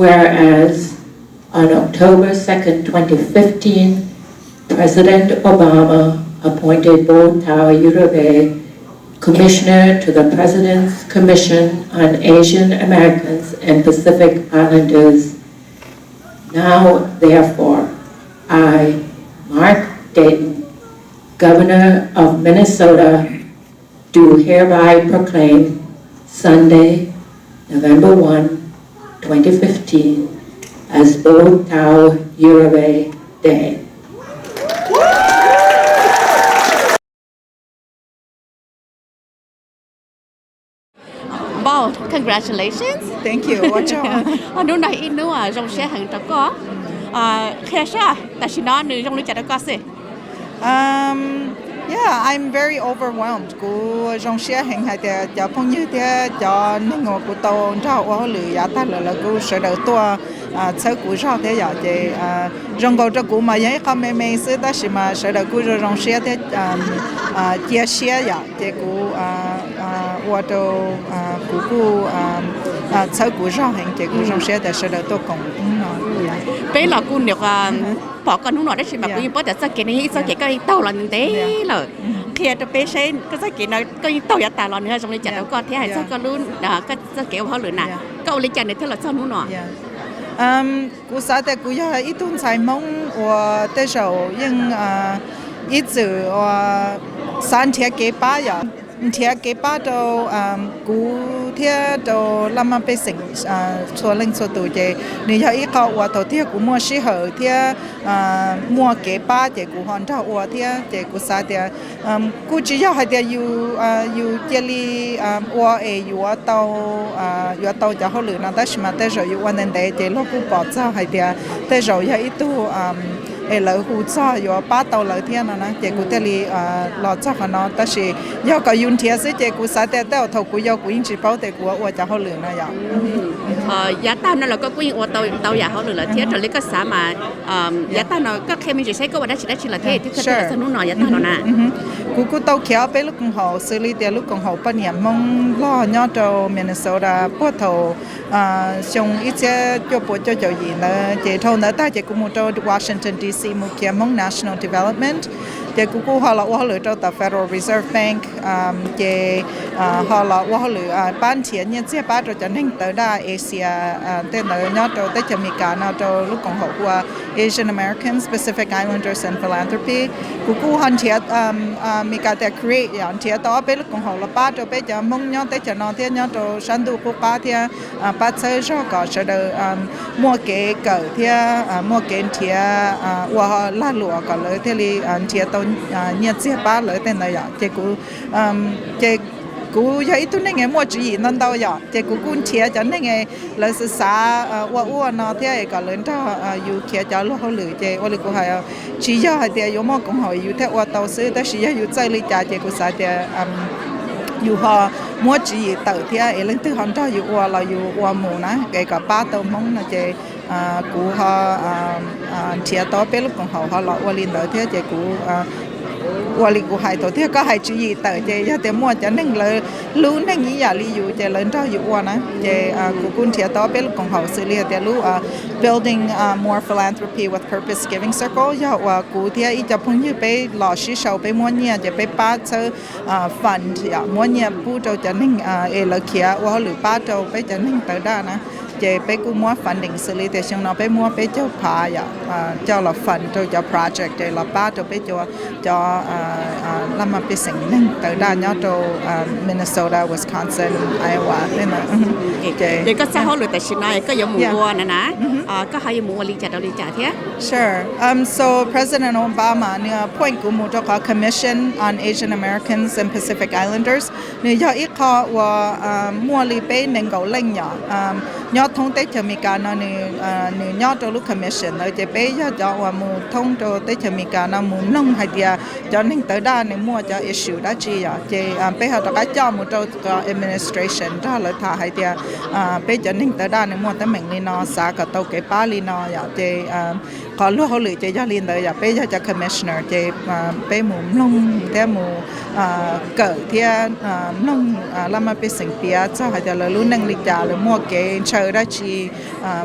Whereas on October second, twenty fifteen, President Obama appointed Bo Tau Yurevay Commissioner to the President's Commission on Asian Americans and Pacific Islanders. Now, therefore, I, Mark Dayton, Governor of Minnesota, do hereby proclaim Sunday, November one, twenty fifteen, as Bo Tau Yurevay Day. Bo, congratulations. Thank you. Ua tsaug. Hnub no ib hnub zoo siab heev rau koj. Qhia saib tam sim no nws zoo li cas rau koj xwb. Um, yeah, I'm very overwhelmed. Kuv zoo siab heev hais tias cov phooj ywg thiab cov neeg uas kuv tau nrog ua hauj lwm yav tag lawm, lawv kuj sawv daws tuaj txhawb kuv zog thiab yom. Ces zoo nkaus rau kuv mas yog ib qho me me xwb, tab sis mas sawv daws kuj zoo zoo siab thiab cia siab yom. Ces kuv ua rau kuv kuj txhawb kuv zog heev, ces kuv zoo siab tias sawv daws tuaj koom hnub no. Peb los kuj niam pom koj hnub no, tab sis mas kuv yeej paub tias txoj kev no yog ib txoj kev koj yeej taug los ntev lawm. Qhia rau peb saib koj txoj kev no koj yeej taug yav tas los nws ho zoo li cas rau koj thiab hais txog koj lub, koj txoj kev ua hauj lwm na, koj ua li cas nws thiaj los txog hnub no? Kuv xav tias kuv yog ib tug ntxhais Hmoob uas tej zaum yeej ib txwm xav nrhiav kev pab yom, nrhiav kev pab rau kuv thiab rau laj maj pej xeem txhua leej txhua tus. Ces nws yog ib qho uas thaum twg kuv muaj sij hawm thiab muaj kev pab ces kuv ho nrog ua thiab. Ces kuv xav tias kuj tsis yog hais tias yus cia li ua es yuav tau, yuav tau cov hauj lwm no, tab sis mas tej zaum yus ua ntev ntev ces luag kuj pom txog hais tias tej zaum yog ib tug es lawv hu txog yuav pab tau lawv thiab no na, ces kuv thiaj li los txog qhov no. Tab sis yog kom yus nrhiav xwb ces kuv xav tias tej zaum thaum kuv yau kuv yeej tsis paub tias kuv ua cov hauj lwm no yom. Yav tag no los koj kuj yeej ua tau yam hauj lwm lawm thiab raws li koj xav mas. Yav tag no koj qhia me ntsis saib koj ua dab tsi dab tsi los thiab twb txog hnub no yav tag no na. Kuv kuj tau khiav ob peb lub koom haum xws li tias lub koom haum poj niam Hmoob loj nyob rau Minnesota puag thaum xyoo ib txhiab cuaj puas cuaj caum yim ntawd. Ces dhau ntawd tag ces kuv mus rau Washington D C mus khiav Hmoob National Development. Ces kuv kuj ho los ua hauj lwm rau tom Federal Reserve Bank, ces ho los ua hauj lwm pab nrhiav nyiaj txiag pab rau cov neeg tawv daj Asia tej ntawd nyob rau teb chaws Amelikas no rau lub koom haum hu ua Asian Americans, Pacific Islanders and Philanthropy. Kuv kuj ho nrhiav, Amelikas tias create yom, nrhiav tau ob peb lub koom haum los pab rau peb cov Hmoob nyob teb chaws no thiab nyob rau sab ntuj qub qab thiab pab txhawb zog kom sawv daws muaj kev kawm thiab muaj kev nrhiav ua lag luam kom lawv thiaj li nrhiav tau nyiaj txiag pab lawv tej ntawd yom. Ces kuv, ces kuv yog ib tug neeg muaj tswv yim ntau ntau yom, ces kuv kuj nrhiav cov neeg lawv xav xav ua ua no thiab kom lawv nrog yus khiav cov luag hauj lwm. Ces ua li kuv hais, tsis yog hais tias yuav muaj koom haum yus thiaj ua tau xwb, tab sis yog yus txawj li cas ces kuv xav tias yus ho muab tswv yim tawm thiab es leej twg ho nrog yus ua los yus ua mus na, es kom pab tau Hmoob no. Ces kuv ho nrhiav tau peb lub koom haum ho los ua li ntawd thiab. Ces kuv ua li kuv hais thaum twg koj hais tswv yim tawm ces yog tias muaj cov neeg lawv hlub neeg ib yam li yus ces lawv nrog yus ua na. Ces kuv kuj nrhiav tau peb lub koom haum xws li hais tias lub Building More Philanthropy with Purpose Giving Circle yog uas kuv thiab ib co phooj ywg peb los sib sau peb muab nyiaj ces peb pab txhawb fund yom, muab nyiaj pub rau cov neeg es lawv khiav ua hauj lwm pab rau peb cov neeg tawv daj na. Ces peb kuj muab funding xws li tias xyoo no peb muab peb caug phav yom, coj los fund rau cov project es los pab rau peb cov, cov laj maj pej xeem neeg tawv daj nyob rau Minnesota, Wisconsin, Iowa tej ntawd. Ces koj txoj hauj lwm tam sim no koj yuav mus ua na na, koj ho yuav mus ua li cas rau li cas thiab? Sure. Um, so President Obama nws appoint kuv mus rau qhov Commission on Asian Americans and Pacific Islanders. Nws yog ib qho uas muaj li peb nees nkaum leej yom, nyob thoob teb chaws Amelikas no nws, nws nyob rau lub commission ntawd. Ces peb yog cov uas mus thoob rau teb chaws Amelikas no mus mloog hais tias cov neeg tawv daj nws muaj cov issue dab tsi yom. Ces peb ho rov qab coj mus rau administration nrog lawv tham hais tias peb cov neeg tawv daj nws muaj teeb meem li no, xav kom tau kev pab li no yom. Ces qhov luag hauj lwm ces yog li ntawd yom, peb yog cov commissioner ces peb mus mloog thiab mus kawm thiab mloog laj mab pej xeem piav txog hais tias lawv lub neej li cas, lawv muaj kev ntshaw dab tsi,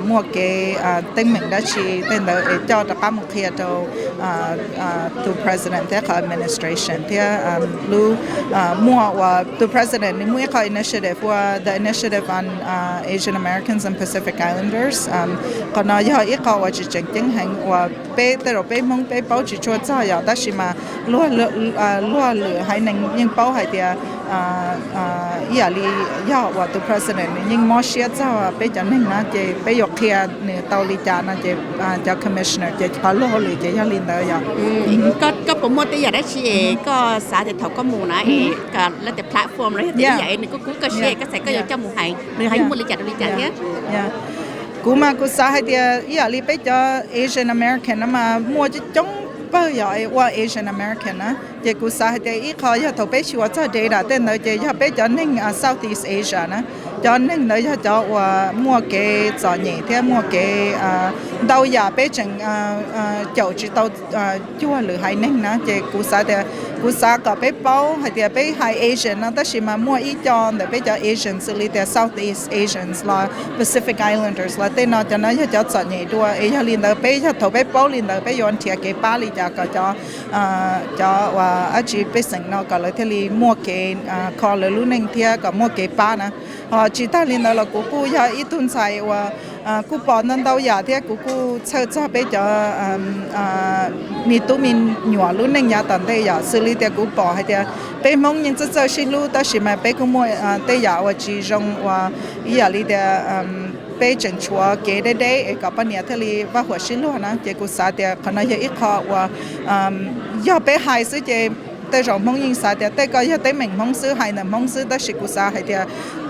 muaj kev teeb meem dab tsi tej ntawd es coj rov qab mus qhia rau tus president thiab qhov administration thiab lub muaj uas tus president nws muaj ib qho initiative ua the Initiative on Asian Americans and Pacific Islanders. Qhov no yog ib qho uas tsis tseem ceeb heev uas peb tej zaum peb Hmoob peb paub tsis tshua txog yom, tab sis mas luag lwm haiv neeg yeej paub hais tias ib yam li yog uas tus president nws yeej mob siab txog peb cov neeg na, ces peb yuav qhia nws tau li cas no ces cov commissioner ces qhov luag hauj lwm ces yog li ntawd yom. Koj puas muaj tej yam dab tsi es koj xav tias thaum koj mus na es lawv tias platform los yog tias ib yam nws kuj kub koj siab koj txhais koj yuav coj mus hais nws hais muaj li cas rau li cas thiab? Kuv mas kuv xav hais tias ib yam li peb cov Asian American no mas muaj coob coob pawg yog ua Asian American na, ces kuv xav hais tias ib qho yog thaum peb xyuas txog data tej ntawd ces yog peb cov neeg Southeast Asia na, cov neeg ntawd yog cov uas muaj kev txom nyem thiab muaj kev ntau yam peb tseem caum tsis tau cuag lwm haiv neeg na, ces kuv xav tias kuv xav kom peb paub hais tias peb hais Asian no tab sis mas muaj ib co ntawm peb cov Asian xws li tias Southeast Asians los Pacific Islanders los tej no cov no yog cov txom nyem dua es yog li ntawd peb yog thaum peb paub li ntawd peb yuav nrhiav kev pab li cas kom cov cov uas dab tsi pej xeem no kom lawv thiaj li muaj kev kho lawv lub neej thiab kom muaj kev pab na. Ho tsis tag li ntawd los kuv kuj yog ib tug ntxhais uas kuj pom ntau ntau yam thiab kuv kuj txhawj txog peb cov me tub me nyuam lub neej yav tom ntej yom, xws li tias kuv pom hais tias peb Hmoob yeej txawj txawj sib hlub tab sis mas peb kuj muaj tej yam uas tsis zoo uas ib yam li tias peb tseem tshuav kev deb deb es kom poj niam thiaj li vaj huam sib luag na, ces kuv xav tias qhov no yog ib qho uas yog peb hais xwb ces tej zaum Hmoob yeej xav tias tej ko yog teeb meem Hmoob xwb, hais ntawm Hmoob xwb, tab sis kuv xav hais tias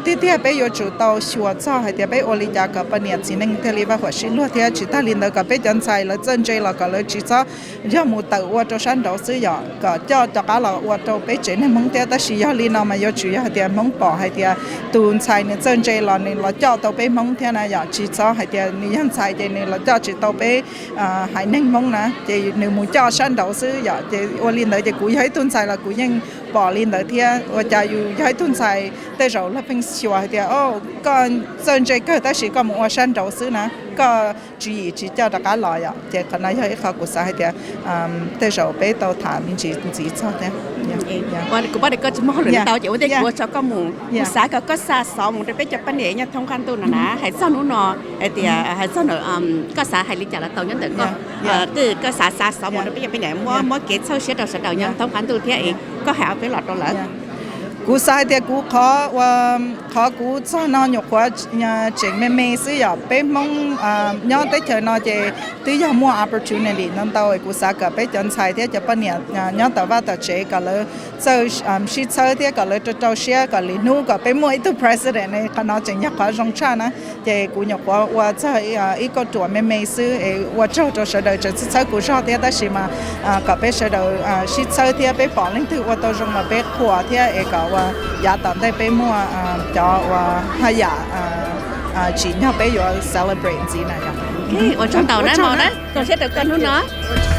tiag tiag peb yuav tsum tau xyuas txog hais tias peb ua li cas kom poj niam txiv neej thiaj li vaj huam sib luag thiab tsis tag li ntawd kom peb cov ntxhais lawv txawj ntse los kom lawv tsis txhob yog mus tawm ua rau sab nraud xwb yom, kom coj rov qab los ua rau peb tsev neeg Hmoob thiab. Tab sis yog li no mas yuav tsum yog hais tias Hmoob pom hais tias tus ntxhais nws txawj ntse los nws los coj tau peb Hmoob thiab na yom, tsis txhob hais tias nws yog ntxhais ces nws los coj tsis tau peb haiv neeg Hmoob na, ces nws mus coj sab nraud xwb yom. Ces ua li ntawd ces kuv yog ib tug ntxhais los kuv yeej pom li ntawd thiab. Ua cas yus yog ib tug ntxhais tej zaum luag pheej xyuas hais tias, o, koj txawj ntse kawg tab sis koj mus ua sab nraud xwb na, koj tswv yim tsis coj rov qab los yom. Ces qhov no yog ib qho kuv xav hais tias tej zaum peb tau tham me ntsis ntxiv txog thiab. Kuv paub tias koj tsis muaj hauj lwm ntau ces ua ntej kuv ua tso koj mus, kuv xav kom koj xa xov mus rau peb cov poj niam nyob thoob qab ntuj no na, hais txog hnub no hais tias hais txog koj xav hais li cas los tau nyob ntawm koj, tej koj xav xa xov mus rau peb cov poj niam muab muab kev txhawj siab rau sawv daws nyob thoob qab ntuj thiab es koj hais ob peb los rau lawv. Kuv xav hais tias kuv qhov ua, qhov kuv txog no nyuam qhuav tseem me me xwb yom, peb Hmoob nyob teb chaws no ces twb yog muaj opportunity ntau ntau es kuv xav kom peb cov ntxhais thiab cov poj niam nyob tom vaj tom tsev kom lawv txawj sib txhawb thiab kom lawv rau rau siab kom lwm hnub kom peb muaj ib tug president, qhov no tseem yog qhov zoo tshaj na. Ces kuv nyuam qhuav ua txog ib kauj ruam me me xwb es ua tsaug rau sawv daws tseem txhawb txhawb kuv zog thiab, tab sis mas kom peb sawv daws sib txhawb thiab peb pom leej twg ua tau zoo los peb qhuas thiab es kom ua yav tom ntej peb muaj cov ua haj yam tsim nyog peb yuav celebrate ntxiv na yom. Ua tsaug ntau na, ua tsaug na, zoo siab rau koj hnub no.